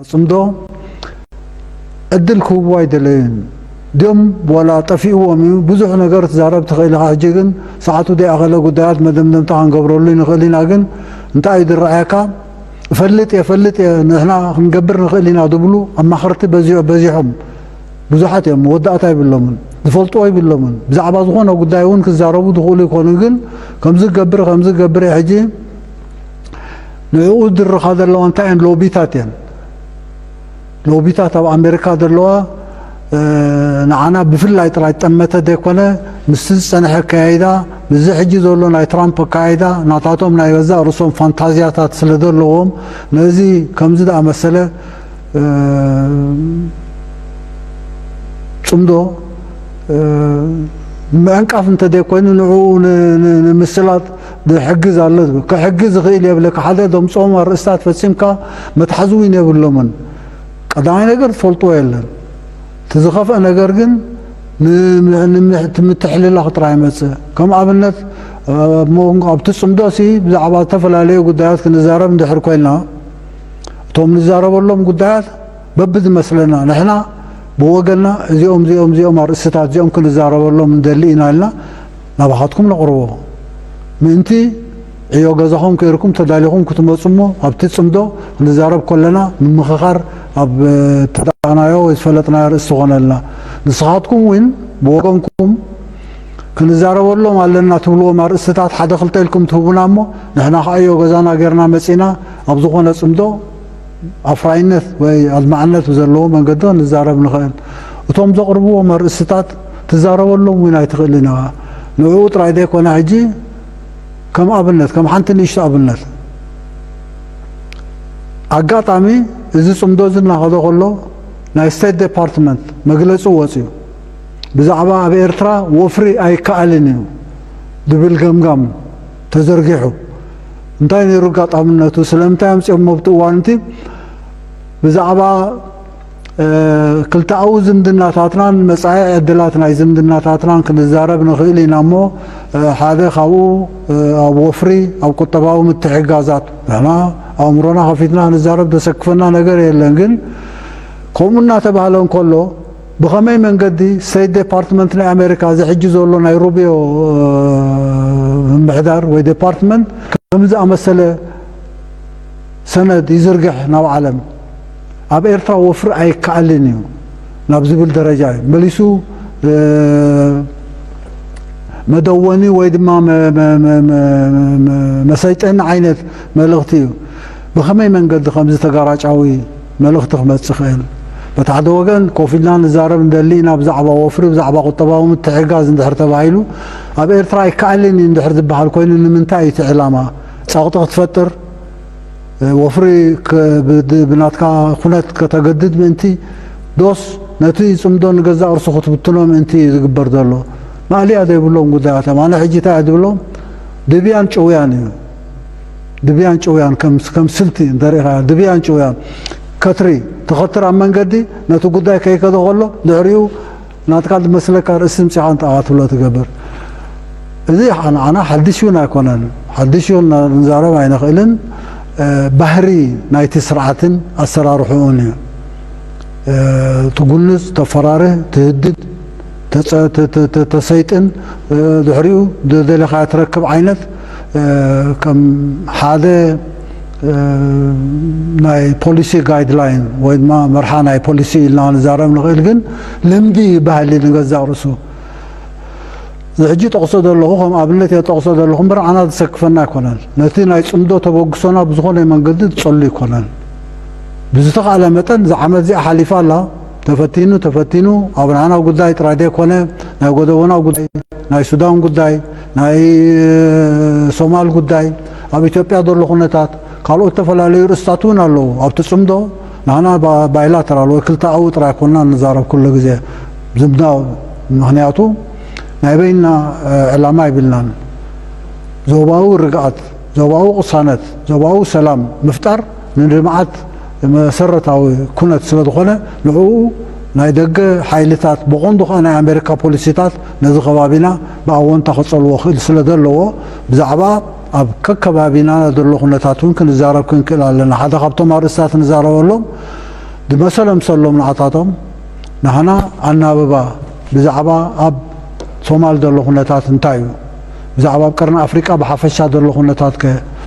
ጽምዶ ዕድል ክህብዎ ኣይደለዩን ድዮም፣ ዋላ ጠፊእዎም እዩ። ብዙሕ ነገር ትዛረብ ትኽእል ኢኻ። ሕጂ ግን ሰዓቱ ደይኣኸለ ጉዳያት መደምደምታ ክንገብረሉ ንኽእል ኢና። ግን እንታይ እዩ ዝረኣየካ? እፈልጥ እየ፣ እፈልጥ እየ፣ ንሕና ክንገብር ንኽእል ኢና ዝብሉ ኣማኸርቲ በዚሖ-፣ በዚሖም ብዙሓት እዮም። መወዳእታ የብሎምን፣ ዝፈልጥዎ የብሎምን። ብዛዕባ ዝኾነ ጉዳይ እውን ክዛረቡ ዝኽእሉ ይኮኑ። ግን ከምዚ ገብር፣ ከምዚ ገብር እየ። ሕጂ ንዕኡ ዝድርኻ ዘለዋ እንታይ እየን? ሎቢታት እየን። ሎቢታት ኣብ ኣሜሪካ ዘለዋ፣ እ፣ ንዓና ብፍላይ ጥራይ ጠመተ ዘይኮነ፣ ምስቲ ዝጸንሐ ኣካያይዳ፣ ምስዚ ሕጂ ዘሎ ናይ ትራምፕ ኣካያይዳ፣ ናታቶም ናይ ገዛእ ርእሶም ፋንታዝያታት ስለ ዘለዎም፣ ነዚ ከምዚ ዝኣመሰለ፣ እ፣ ጽምዶ፣ እ፣ ምዕንቃፍ እንተ ዘይኮይኑ፣ ንዕኡ ን-፣ ን-፣ ንምስላጥ ዝሕግዝ ኣሎ ዝብል፣ ክሕግዝ ይኽእል የብለካ። ሓደ ዘምጽኦም ኣርእስታት ፈጺምካ መትሓዚ እውን የብሎምን። ቀዳማይ ነገር ትፈልጥዎ የለን። እቲ ዝኸፍአ ነገር ግን ን-፣ ን-፣ እቲ ምትሕልላኽ ጥራይ ይመጽእ። ከም ኣብነት፣ ኣብ መንጎ፣ ኣብቲ ጽምዶ ሲ ብዛዕባ ዝተፈላለዩ ጉዳያት ክንዛረብ እንድሕር ኮይንና፣ እቶም ንዛረበሎም ጉዳያት በብዝመስለና ንሕና ብወገንና እዚኦም፣ እዚኦም፣ እዚኦም ኣርእስታት እዚኦም ክንዛረበሎም ንደሊ ኢና ኢልና ናባኻትኩም ነቕርቦ። ምእንቲ ዕዮ ገዛኹም ከይርኩም ተዳሊኹም ክትመጹ እሞ ኣብቲ ጽምዶ ክንዛረብ ከለና ምምኽኻር ኣብ፣ እ፣ ተዳእናዮ ወይ ዝፈለጥናዮ ኣርእስቲ ኮነልና። ንስኻትኩም እውን ብወገንኩም ክንዛረበሎም ኣለና ትብልዎም ኣርእስትታት ሓደ ክልተ ኢልኩም ትህቡና እሞ ንሕና ከዓ ዕዮ ገዛና ጌርና መጺና ኣብ ዝኾነ ጽምዶ ኣፍራይነት ወይ ኣድማዕነት ብዘለዎ መንገዲ ክንዛረብ ንኽእል። እቶም ዘቕርብዎም ኣርእስትታት ትዛረበሎም እውን ኣይትኽእልን ኢኻ። ንዕኡ ጥራይ ዘይኮነ ሕጂ ከም ኣብነት፣ ከም ሓንቲ ንእሽቶ ኣብነት፣ ኣጋጣሚ እዚ ጽምዶ እዚ እናኸደ ከሎ ናይ ስቴት ዴፓርትመንት መግለጺ ወጺኡ። ብዛዕባ ኣብ ኤርትራ ወፍሪ ኣይከኣልን እዩ ዝብል ገምጋም ተዘርጊሑ። እንታይ ነይሩ ኣጋጣምነቱ? ስለምንታይ ኣምጺኦሞ ኣብቲ እዋን እቲ? ብዛዕባ፣ እ፣ ክልተኣዊ ዝምድናታትናን መጻኢ ዕድላት ናይ ዝምድናታትናን ክንዛረብ ንኽእል ኢና እሞ፣ እ፣ ሓደ ካብኡ፣ እ፣ ኣብ ወፍሪ፣ ኣብ ቁጠባዊ ምትሕግጋዛት ንሕና ኣእምሮና ከፊትና ክንዛረብ ዘሰክፈና ነገር የለን። ግን ከምኡ እናተባህለ እንከሎ ብኸመይ መንገዲ ስቴት ዴፓርትመንት ናይ ኣሜሪካ እዚ ሕጂ ዘሎ ናይ ሩቢዮ፣ እ፣ ምምሕዳር ወይ ዴፓርትመንት ከም ዝኣመሰለ ሰነድ ይዝርግሕ ናብ ዓለም? ኣብ ኤርትራ ወፍሪ ኣይከኣልን እዩ ናብ ዝብል ደረጃ እዩ መሊሱ። እ፣ መደወኒ ወይ ድማ መ-፣ መ-፣ መ-፣ መ-፣ መ-፣ መ-፣ መሰይጠኒ ዓይነት መልእኽቲ እዩ። ብኸመይ መንገዲ ከምዚ ተጋራጫዊ መልእኽቲ ክመጽእ ይኽእል? በቲ ሓደ ወገን ኮፍ ኢልና ንዛረብ እንደሊ ኢና ብዛዕባ ወፍሪ፣ ብዛዕባ ቁጠባዊ ምትሕግጋዝ እንድሕር ተባሂሉ፣ ኣብ ኤርትራ ኣይከኣልን እዩ እንድሕር ዝበሃል ኮይኑ ንምንታይ እዩ እቲ ዕላማ? ጸቕጢ ክትፈጥር፣ ወፍሪ ከ-፣ ብድ-፣ ብናትካ ኩነት ከተገድድ ምእንቲ ዶስ ነቲ ጽምዶ ንገዛእ ርእሱ ክትብትኖ ምእንቲ እዩ ዝግበር ዘሎ? ማእለያ ዘይብሎም ጉዳያት እዮም። ኣነ ሕጂ እንታይ እየ ዝብሎም? ድብያን ጭውያን እዩ። ድብያን ጭውያን ከም፣ ከም ስልቲ እንተሪኢኻ፣ ድብያን ጭውያን ከትሪ ትኸትር ኣብ መንገዲ ነቲ ጉዳይ ከይከደ ከሎ ድሕሪኡ ናትካ ዝመስለካ ርእሲ ምጺኻ ንጣቓ ትብሎ ትገብር። እዚ ንዓና ሓድሽ እውን ኣይኮነን። ሓድሽ እውን ንዛረብ ኣይንኽእልን። እ፣ ባህሪ ናይቲ ስርዓትን ኣሰራርሕኡን እዩ። እ፣ ትጉንጽ፣ ተፈራርህ፣ ትህድድ፣ ተጸ-፣ ተ-፣ ተ-፣ ተ-፣ ተሰይጥን፣ እ፣ ድሕሪኡ ዝደለኻዮ ትረክብ ዓይነት፣ እ፣ ከም ሓደ፣ እ፣ ናይ ፖሊሲ ጋይድላይን ወይ ድማ መርሓ ናይ ፖሊሲ ኢልና ንዛረብ ንኽእል፣ ግን ልምዲ ባህሊ ንገዛእ ርእሱ። እዚ ሕጂ ጠቕሶ ዘለኹ ከም ኣብነት እየ ጠቕሶ ዘለኹ እምበር፣ ዓና ዝሰክፈና ኣይኮነን። ነቲ ናይ ጽምዶ ተበግሶና ብዝኾነ መንገዲ ዝጸሉ ኣይኮነን። ብዝተኻእለ መጠን፣ እዛ ዓመት እዚኣ ሓሊፋ ኣላ። ተፈቲኑ፣ ተፈቲኑ፣ ኣብ ናና ጉዳይ ጥራይ ዘይኮነ፣ ናይ ጎደቦና ጉዳይ፣ ናይ ሱዳን ጉዳይ፣ ናይ ሶማል ጉዳይ፣ ኣብ ኢትዮጵያ ዘሎ ኩነታት፣ ካልኦት ዝተፈላለዩ ርእስታት እውን ኣለዉ። ኣብቲ ጽምዶ ንሕና ባ-፣ ባይላተራል ወይ ክልተኣዊ ጥራይ ኮንና ንዛረብ ኩሉ ግዜ ዝምዳ፣ ምኽንያቱ ናይ በይንና፣ እ፣ ዕላማ የብልናን። ዞባዊ ርግኣት፣ ዞባዊ ቅሳነት፣ ዞባዊ ሰላም ምፍጣር ንልምዓት መሰረታዊ ኩነት ስለ ዝኾነ፣ ንዕኡ ናይ ደገ ሓይልታት፣ ብቐንዱ ኸኣ ናይ ኣሜሪካ ፖሊሲታት ነዚ ከባቢና ብኣወንታ ክጸልዎ ክእል ስለ ዘለዎ፣ ብዛዕባ ኣብ ከከባቢና ዘሎ ኩነታት እውን ክንዛረብ ክንክእል ኣለና። ሓደ ካብቶም ኣርእስታት ንዛረበሎም ዝመሰሎም ሰሎም ንዓታቶም ንሕና ኣናብባ ብዛዕባ ኣብ ሶማል ዘሎ ኩነታት እንታይ እዩ? ብዛዕባ ኣብ ቀርኒ ኣፍሪቃ ብሓፈሻ ዘሎ ኩነታት ከ?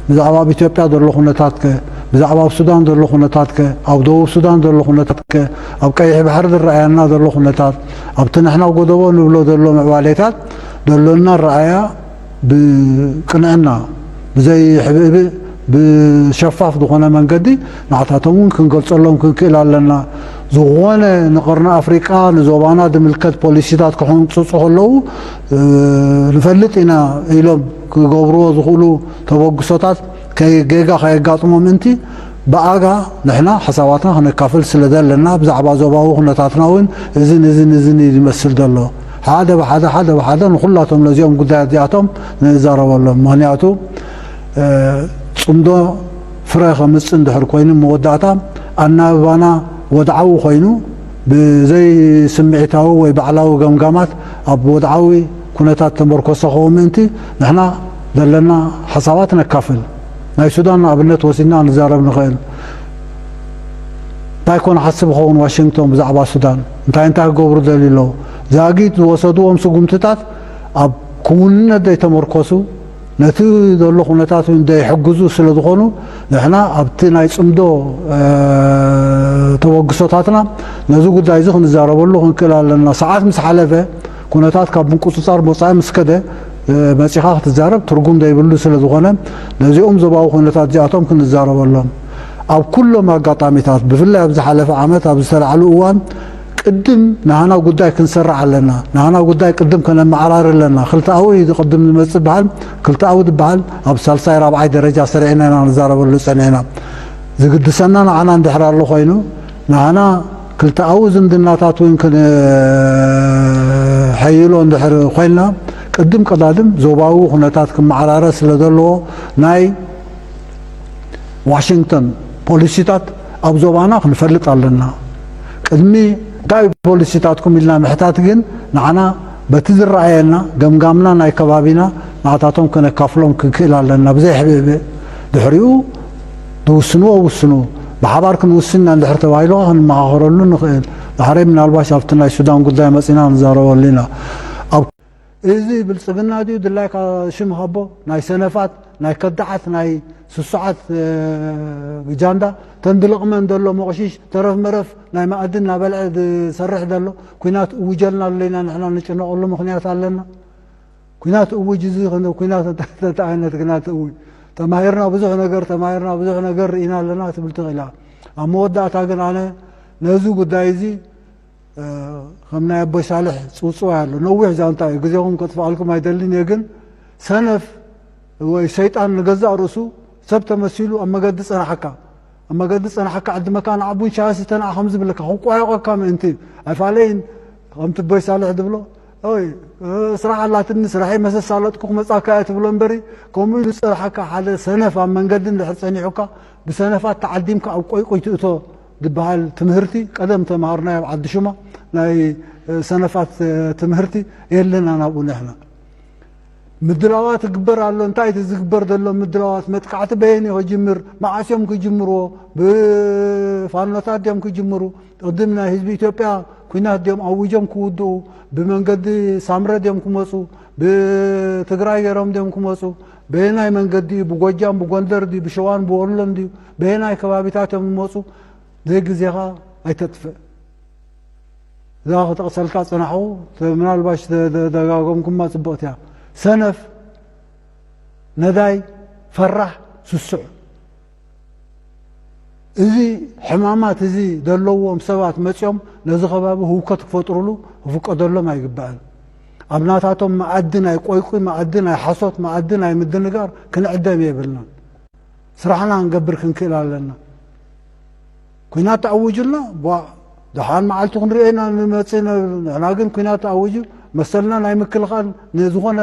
ብዛዕባ ኣብ ኢትዮጵያ ዘሎ ኩነታት ከ? ብዛዕባ ኣብ ሱዳን ዘሎ ኩነታት ከ? ኣብ ደቡብ ሱዳን ዘሎ ኩነታት ከ? ኣብ ቀይሕ ባሕሪ ዝረኣየና ዘሎ ኩነታት፣ ኣብቲ ንሕና ጎደቦ ንብሎ ዘሎ ምዕባሌታት ዘሎና ረኣያ ብቅንዕና፣ ብዘይ ሕብእብእ፣ ብሸፋፍ ዝኾነ መንገዲ ንዓታቶም እውን ክንገልጸሎም ክንክእል ኣለና። ዝኾነ ንቀርኒ ኣፍሪቃ፣ ንዞባና ዝምልከት ፖሊሲታት ክሕንጽጹ ከለዉ፣ እ፣ ንፈልጥ ኢና ኢሎም ክገብርዎ ዝኽእሉ ተበግሶታት ከይ-፣ ጌጋ ከየጋጥሞ ምእንቲ ብኣጋ ንሕና ሓሳባትና ክነካፍል ስለ ዘለና፣ ብዛዕባ ዞባዊ ኩነታትና እውን እዝን እዝን እዝን እዩ ዝመስል ዘሎ። ሓደ ብሓደ፣ ሓደ ብሓደ ንኹላቶም ነዚኦም ጉዳያት እዚኣቶም ንዛረበሎም። ምኽንያቱ፣ እ፣ ጽምዶ ፍረ ከምጽእ እንድሕር ኮይኑ፣ መወዳእታ ኣናብባና ወድዓዊ ኮይኑ፣ ብዘይ ስምዒታዊ ወይ ባዕላዊ ገምጋማት ኣብ ወድዓዊ ኩነታት ተመርኮሰ ክኸውን ምእንቲ፣ ንሕና ዘለና ሓሳባት ነካፍል። ናይ ሱዳን ንኣብነት ወሲድና ክንዛረብ ንኽእል። እንታይ ኮን ሓስብ ይኸውን ዋሽንግቶን ብዛዕባ ሱዳን? እንታይ እንታይ ክገብሩ ደልዩ ኣለዉ? ዛጊት ዝወሰድዎም ስጉምትታት ኣብ ክውንነት ዘይተመርኮሱ፣ ነቲ ዘሎ ኩነታት እውን ዘይሕግዙ ስለ ዝኾኑ፣ ንሕና ኣብቲ ናይ ጽምዶ፣ እ፣ ተበግሶታትና ነዚ ጉዳይ እዚ ክንዛረበሉ ክንክእል ኣለና። ሰዓት ምስ ሓለፈ፣ ኩነታት ካብ ምቁጽጻር ወጻኢ ምስ ከደ፣ እ፣ መጺኻ ክትዛረብ ትርጉም ዘይብሉ ስለ ዝኾነ፣ ነዚኦም ዞባዊ ኩነታት እዚኣቶም ክንዛረበሎም። ኣብ ኩሎም ኣጋጣሚታት፣ ብፍላይ ኣብ ዝሓለፈ ዓመት ኣብ ዝተላዕሉ እዋን፣ ቅድም ናህና ጉዳይ ክንሰርዕ ኣለና። ናህና ጉዳይ ቅድም ከነመዓራሪ ኣለና። ክልተኣዊ እዩ ቅድም ዝመጽእ ዝበሃል፣ ክልተኣዊ ዝበሃል ኣብ ሳልሳይ ራብዓይ ደረጃ ሰሪዕና ኢና ንዛረበሉ ጸኒዕና። ዝግድሰና ንዓና እንድሕር ኣሎ ኮይኑ፣ ንዓና ክልተኣዊ ዝምድናታት እውን ክንሐይሎ እንድሕር ኮይንና፣ ቅድም ቀዳድም ዞባዊ ኩነታት ክመዓራረ ስለ ዘለዎ፣ ናይ ዋሽንግተን ፖሊሲታት ኣብ ዞባና ክንፈልጥ ኣለና። ቅድሚ እንታይ ፖሊሲታትኩም ኢልና ምሕታት ግን፣ ንዓና በቲ ዝረኣየና ገምጋምና ናይ ከባቢና ንዓታቶም ከነካፍሎም ክንክእል ኣለና። ብዘይ ሕብእብእ ድሕሪኡ ዝውስንዎ ውስኑ፣ ብሓባር ክንውስን ኢና እንድሕር ተባሂሉ ክንመኻኸረሉ ንኽእል። ዳሕረይ ምናልባሽ ኣብቲ ናይ ሱዳን ጉዳይ መጺና ንዛረበሉ ኢና። ኣብ እዚ ብልጽግና ድዩ ድላይካ ሽም ሃቦ? ናይ ሰነፋት፣ ናይ ከዳዓት፣ ናይ ስሱዓት፣ እ፣ ጃንዳ፣ ተን ድልቕመን ዘሎ መቑሽሽ፣ ተረፍ መረፍ ናይ መኣዲ እናበልዐ ዝሰርሕ ዘሎ፣ ኲናት እውጀልና ኣሎ ኢና ንሕና ንጭነቐሉ ምኽንያት ኣለና? ኲናት እውጅ፣ እዚ ኸነ-፣ ኲናት እንታይ ዓይነት ኲናት እውጅ? ተማሂርና ብዙሕ ነገር፣ ተማሂርና ብዙሕ ነገር ርኢና ኣለና ትብል ትኽእል እያ። ኣብ መወዳእታ ግን ኣነ ነዚ ጉዳይ እዚ፣ እ፣ ከም ናይ ኣቦይ ሳልሕ ጽውጽዋይ ኣሎ። ነዊሕ ዛንታ እዩ፣ ግዜኹም ከጥፍኣልኩም ኣይደልን እየ። ግን ሰነፍ ወይ ሰይጣን ንገዛእ ርእሱ ሰብ ተመሲሉ ኣብ መገዲ ጸናሓካ፣ ኣብ መገዲ ጸናሓካ ዕድመካ ንዓቡን ሻሂ ስተ ንዓ ከም ዝብለካ ክቋየቆካ ምእንቲ ኣይፋለይን። ከምቲ ኣቦይ ሳልሕ ዝብሎ፣ ኦይ፣ እ፣ ስራሕ ኣላትኒ፣ ስራሐይ መሰሳለጥኩ ክመጻካ እየ ትብሎ እምበሪ፣ ከምኡ ኢሉ ዝጸናሓካ ሓደ ሰነፍ ኣብ መንገዲ እንድሕር ጸኒሑካ፣ ብሰነፋት ተዓዲምካ ኣብ ቆይቆይ ትእቶ ዝበሃል ትምህርቲ፣ ቀደም ተምሃርናዮ ኣብ ዓዲ ሹማ፣ ናይ፣ እ፣ ሰነፋት፣ እ፣ ትምህርቲ የለና ናብኡ ንሕና። ምድላዋት ይግበር ኣሎ። እንታይ እቲ ዝግበር ዘሎ ምድላዋት? መጥቃዕቲ በየን እዩ ክጅምር? መዓስ እዮም ክጅምርዎ? ብፋኖታት ድዮም ክጅምሩ? ቅድም ናይ ህዝቢ ኢትዮጵያ ኲናት ድዮም ኣዊጆም ክውድኡ? ብመንገዲ ሳምረ ድዮም ክመፁ? ብትግራይ ገይሮም ድዮም ክመፁ? በየናይ መንገዲ እዩ? ብጎጃም፣ ብጎንደር ድዩ? ብሸዋን ብወሎን ድዩ? በየናይ ከባቢታት እዮም ዝመፁ? ዘይግዜኻ ኣይተጥፍእ። እዛ ክጠቕሰልካ ጸናሕኹ፣ ተ-፣ ምናልባሽ ተ-፣ ተ-፣ ደጋገምኩማ ጽብቕቲ እያ። ሰነፍ፣ ነዳይ፣ ፈራሕ፣ ስሱዕ። እዚ ሕማማት እዚ ዘለዎም ሰባት መጺኦም ነዚ ከባቢ ህውከት ክፈጥሩሉ ክፍቀደሎም ኣይግባእን። ኣብ ናታቶም መኣዲ ናይ ቆይቁይ፣ መኣዲ ናይ ሓሶት፣ መኣዲ ናይ ምድንጋር ክንዕደም የብልናን። ስራሕና ክንገብር ክንክእል ኣለና። ኲናት ተኣዊጁልና፣ ቧ፣ ደሓን መዓልቲ ክንሪኦ ኢና ንመጽእ ኢና። ንሕና ግን ኲናት ተኣዊጁ፣ መሰልና ናይ ምክልኻል ንዝኾነ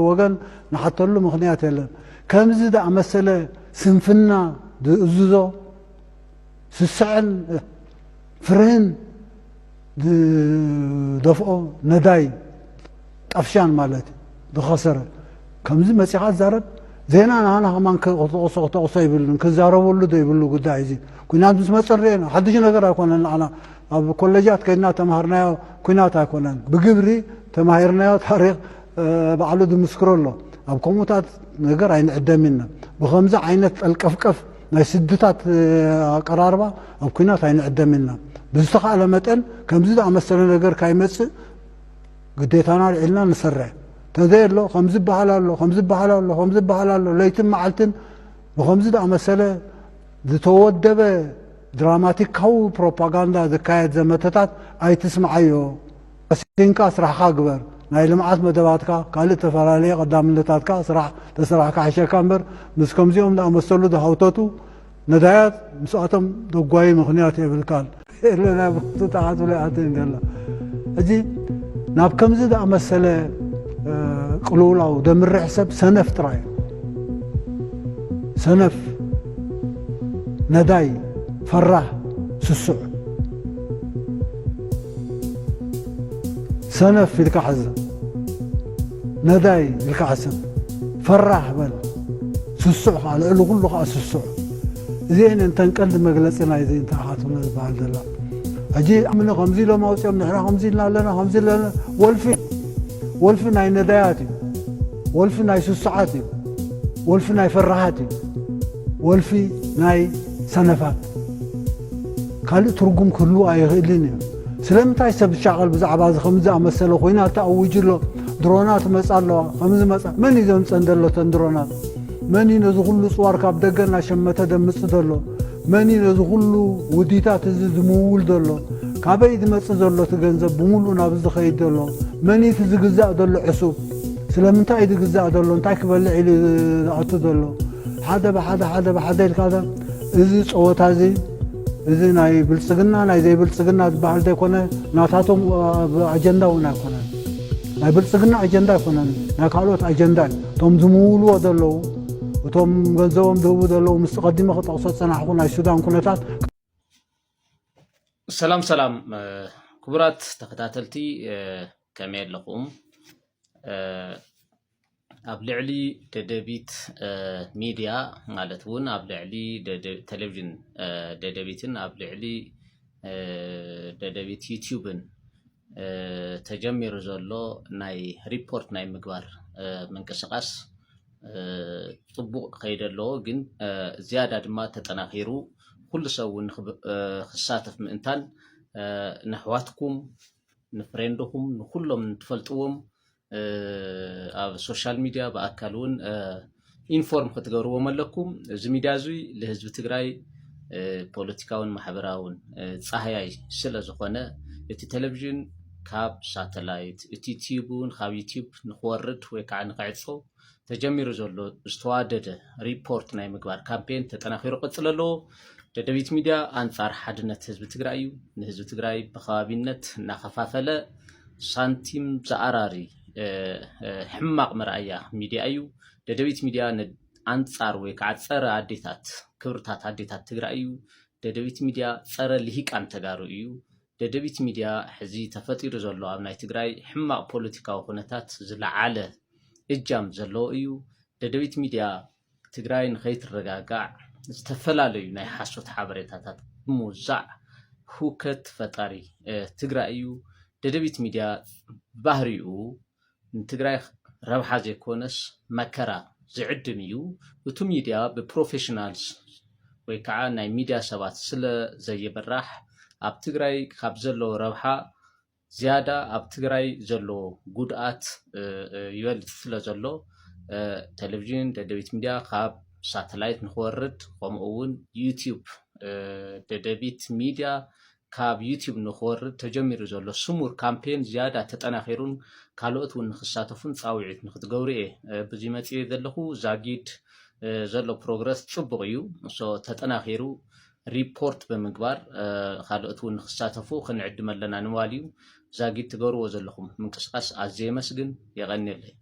ወገን ንሓተሉ ምኽንያት የለን። ከምዚ ዝኣመሰለ ስንፍና ዝእዝዞ፣ ስስዐን ፍርህን ዝደፍኦ ነዳይ ጠፍሻን ማለት እዩ፣ ዝኸሰረ። ከምዚ መጺኻ ትዛረብ፣ ዜና ንዓና ከማን ክተቕሶ ክተቕሶ ይብልን ክዛረበሉ ዘይብሉ ጉዳይ እዚ። ኩናት ምስ መፀ ንሪኦ ኢና። ሓድሽ ነገር ኣይኮነን ንዓና። ኣብ ኮሌጃት ከይድና ተማሃርናዮ ኩናት ኣይኮነን። ብግብሪ ተማሂርናዮ ታሪኽ ባዕሉ ዝምስክሮ ኣሎ። ኣብ ከምኡታት ነገር ኣይንዕደም ኢና። ብኸምዚ ዓይነት ጠልቀፍቀፍ ናይ ስድታት ኣቀራርባ ኣብ ኩናት ኣይንዕደም ኢና። ብዝተኻእለ መጠን ከምዚ ዝኣመሰለ ነገር ካይመፅእ ግዴታና ልዒልና ንሰርሕ። ተዘይ ኣሎ ከምዚ በሃል ኣሎ ከምዚ በሃል ኣሎ ከምዚ በሃል ኣሎ ለይትን መዓልትን ብኸምዚ ዝኣመሰለ ዝተወደበ ድራማቲካዊ ፕሮፓጋንዳ ዝካየድ ዘመተታት ኣይትስምዓዮ። ቀሲንካ ስራሕካ ግበር። ናይ ልምዓት መደባትካ ካልእ ዝተፈላለየ ቀዳምነታትካ ስራሕ ተሰራሕካ ሕሸካ እምበር ምስ ከምዚኦም ዝኣመሰሉ ዝሃውተቱ ነዳያት ምስኣቶም ደጓዩ ምኽንያት የብልካን። የለና ብክቱ ተዓት ብሎ ይኣትን ገላ። እዚ ናብ ከምዚ ዝኣመሰለ ቅልውላው ደምርሕ ሰብ ሰነፍ ጥራይ እዩ። ሰነፍ፣ ነዳይ፣ ፈራህ፣ ስሱዕ። ሰነፍ ኢልካ ሕዘ፣ ነዳይ ኢልካ ሕሰብ፣ ፈራህ በል፣ ስሱዕ ከዓ ልዕሊ ኩሉ ከዓ ስሱዕ። እዚአን እንተን ቀንዲ መግለፂ ናይዚ እንተኣኻትብና ዝበሃል ዘላ። ሕጂ ኣምነ ከምዚ ኢሎም ኣውፅኦም ንሕና ከምዚ ኢልና ኣለና ከምዚ ኣለና። ወልፊ ወልፊ ናይ ነዳያት እዩ። ወልፊ ናይ ስሱዓት እዩ። ወልፊ ናይ ፈራሃት እዩ። ወልፊ ናይ ሰነፋት ካልእ ትርጉም ክህልዎ ኣይኽእልን እዩ። ስለምንታይ ሰብ ዝሻቐል ብዛዕባ እዚ ከምዚ ዝኣመሰለ ኮይና ተኣውጅ ኣሎ? ድሮናት መፃ ኣለዋ ከምዚ መፃ መን እዩ ዘምፀን ዘሎ ተን ድሮናት? መን እዩ ነዚ ኩሉ ፅዋር ካብ ደገ እናሸመተ ደምፅ ዘሎ? መን እዩ ነዚ ኩሉ ውዲታት እዚ ዝምውል ዘሎ? ካበይ ዝመፅእ ዘሎ እቲ ገንዘብ ብምሉእ ናብ ዝኸይድ ዘሎ? መን እዩ እቲ ዝግዛእ ዘሎ ዕሱብ? ስለምንታይ እዩ ዝግዛእ ዘሎ እንታይ ክበልዕ ኢሉ ዝኣቱ ዘሎ? ሓደ ብሓደ ሓደ ብሓደ ኢልካ እዚ ፀወታ እዚ እዚ ናይ ብልፅግና ናይ ዘይብልፅግና ዝበሃል ዘይኮነ ናታቶም ኣጀንዳ እውን ኣይኮነን። ናይ ብልፅግና ኣጀንዳ ኣይኮነን፣ ናይ ካልኦት ኣጀንዳ እዩ። እቶም ዝምውልዎ ዘለዉ እቶም ገንዘቦም ዝህቡ ዘለዉ ምስ ቀዲመ ክጠቕሶ ዝፀናሕኩ ናይ ሱዳን ኩነታት። ሰላም ሰላም ክቡራት ተኸታተልቲ፣ ከመይ ኣለኹም? ኣብ ልዕሊ ደደቢት ሚድያ ማለት እውን ኣብ ልዕሊ ቴሌቪዥን ደደቢትን ኣብ ልዕሊ ደደቢት ዩቲዩብን ተጀሚሩ ዘሎ ናይ ሪፖርት ናይ ምግባር ምንቅስቃስ ፅቡቕ ከይደ ኣለዎ፣ ግን ዝያዳ ድማ ተጠናኺሩ ኩሉ ሰብ እውን ክሳተፍ ምእንታን ንኣሕዋትኩም ንፍሬንድኹም ንኩሎም ንትፈልጥዎም ኣብ ሶሻል ሚድያ ብኣካል እውን ኢንፎርም ክትገብርዎም ኣለኩም። እዚ ሚድያ እዚ ንህዝቢ ትግራይ ፖለቲካውን ማሕበራውን ፃህያይ ስለ ዝኾነ እቲ ቴሌቪዥን ካብ ሳተላይት እቲ ዩቲዩብ እውን ካብ ዩቲዩብ ንክወርድ ወይ ከዓ ንክዕፆ ተጀሚሩ ዘሎ ዝተዋደደ ሪፖርት ናይ ምግባር ካምፔን ተጠናኺሩ ቀፅል ኣለዎ። ደደቢት ሚድያ ኣንፃር ሓድነት ህዝቢ ትግራይ እዩ። ንህዝቢ ትግራይ ብከባቢነት እናኸፋፈለ ሳንቲም ዝኣራሪ ሕማቕ መርኣያ ሚድያ እዩ። ደደቢት ሚድያ ኣንፃር ወይ ከዓ ፀረ ኣዴታት ክብርታት ኣዴታት ትግራይ እዩ። ደደቢት ሚድያ ፀረ ልሂቃን ተጋሩ እዩ። ደደቢት ሚድያ ሕዚ ተፈጢሩ ዘሎ ኣብ ናይ ትግራይ ሕማቕ ፖለቲካዊ ኩነታት ዝለዓለ እጃም ዘለዎ እዩ። ደደቢት ሚድያ ትግራይ ንኸይትረጋጋዕ ዝተፈላለዩ ናይ ሓሶት ሓበሬታታት ብምውዛዕ ሁከት ፈጣሪ ትግራይ እዩ። ደደቢት ሚድያ ብባህሪኡ ንትግራይ ረብሓ ዘይኮነስ መከራ ዝዕድም እዩ። እቱ ሚድያ ብፕሮፌሽናልስ ወይ ከዓ ናይ ሚድያ ሰባት ስለ ዘይብራሕ ኣብ ትግራይ ካብ ዘለዎ ረብሓ ዝያዳ ኣብ ትግራይ ዘሎ ጉድኣት ይበልፅ ስለ ዘሎ ቴሌቪዥን ደደቢት ሚድያ ካብ ሳተላይት ንክወርድ ከምኡ እውን ዩቲዩብ ደደቢት ሚድያ ካብ ዩቲዩብ ንክወርድ ተጀሚሩ ዘሎ ስሙር ካምፔን ዝያዳ ተጠናኺሩን ካልኦት እውን ንክሳተፉን ፃውዒት ንክትገብሩ እየ ብዚ መፅየ ዘለኹ። ዛጊድ ዘሎ ፕሮግረስ ፅቡቕ እዩ። ተጠናኺሩ ሪፖርት ብምግባር ካልኦት እውን ንክሳተፉ ክንዕድም ኣለና ንምባል እዩ። ዛጊድ ትገብርዎ ዘለኹም ምንቅስቃስ ኣዝየ የመስግን። የቐንየለይ።